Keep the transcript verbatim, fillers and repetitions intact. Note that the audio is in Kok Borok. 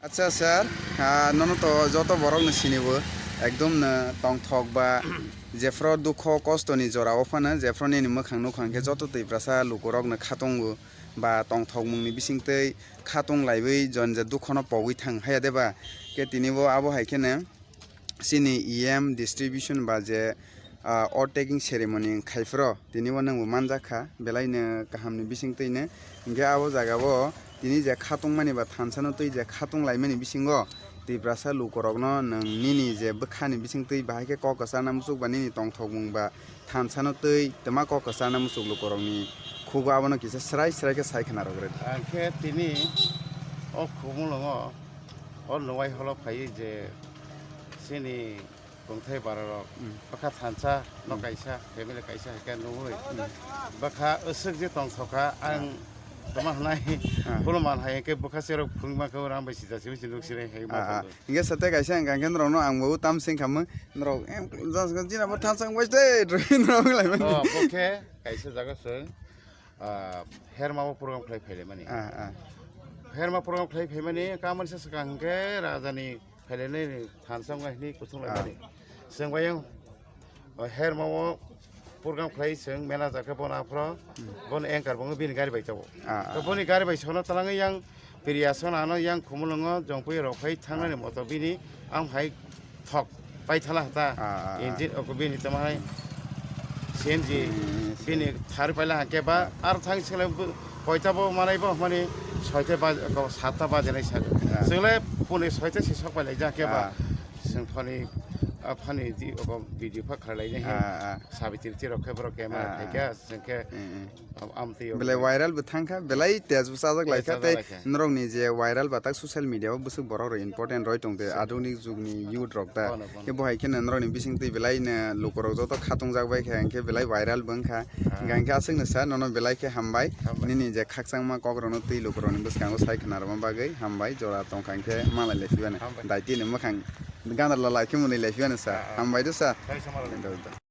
Acha sir, ah, nono to joto borok no sini bo, ekdom no tongthok ba, jephro dukho kosto ni jora o phano, jephro nini mwkhang nukha hwnkhe joto Tiprasa lukurok no khatung o ba tongthok mung ni bising twi khatung laiwi jon je dukho no pogwi thang haya de ba, khe tini bo abo hai kheno chini E M distribution ba je, ah, oath taking ceremony khai phro tini bo nwng bo manjak kha, belai no kaham ni bising twi no. Hwnkhe abo jaga o tini je khatung mani ba thansa no twi je khatung lai mani bisingo Tiprasa lukurok no nwng nini je bwkha ni bising twi bahai khe kok kwchar na muchuk ba nini tongthok mung ba thansa no twi twma kok kwchar na muchuk lukurok ni khugo abono kisa swrai swrai khe sai khna rwgwrwi. Ang khe tini o Khumulwngo o Nwai holo phaiwi je chini tongthai bararok, mm, bwkha thansa no, mm, kaisa, family kaisa hai khe nugwi, mm, bwkha aswk je tongthokha, ang, ah, tongma hwnai, ah, khulumani hai khe bwkha cherok phungma khe rang bai sida simi se nuk sinai hai ma, ah, ah, thangwi. Hingke sate kaisa hingka hingke norok no ang bo tam sing khamwi norok em jang jang jina bo thansa wng bai de norok lai mani. Oh, bo khe kaisa jaga se, ah, herma bo program khlai phaile mani. Ah, ah. Herma program khlai phaimani kamani se swkang hingke raja ni phailene ni thansa wng hini kuthung lai mani. Ah. Chwng bai yang, o, herma o program khlai chwng manager khe bono aphro, hmm, bono anchor bo bini gari bai tongo. Ah, ah. To boni gari bai sono twlangwi yang Priya Sona no yang Khumulwngo jongpui rok phai thangnani, ah, moto bini ang hai thok pai thala hata. Ah, ah, ah. Engine oko bini tamo hai C N G, hmm, bini thar paila hake ba, ah, ar thang sele koita bo manai bo mani soita baj-, ko satta baje nai sa. Ah. Sele puni soita si sok pailai ja ke ba. Ah. Seng phani, ah, phani di oko video pha khalai nai. Ah, ah. Sabitri tirok khe borok camera, ah, khai kha, ah, seng khe, mm, mm, am, am twi belai viral bo thang kha, belai tej bo chajak lai kha, tej chajak tei lai kha. Norok ni je viral ba tak social media o bwswk borok rok important roi tong te, se, adhunik jug ni youth rok ta. Bono, bono. Khe bo hai khe norok ni bising twi belai no lukurok joto khatung jak bai kha, hingkhe belai viral bo wng kha. Ah. Hingkha hingkhe aswk no sa nono belai khe hambai. Hambai. Nini je khakchangma kok rok no twi lukurok ni bwskango sai khna rwma bagwi hambai, jora tong kha hingkhe malai lai phibani. Hambai. Daiti ni mwkhang gana la lai khe mwnwi lai phibani sa. Ah, ah. Hambai do sa. Sai sa malai lai. Do, do.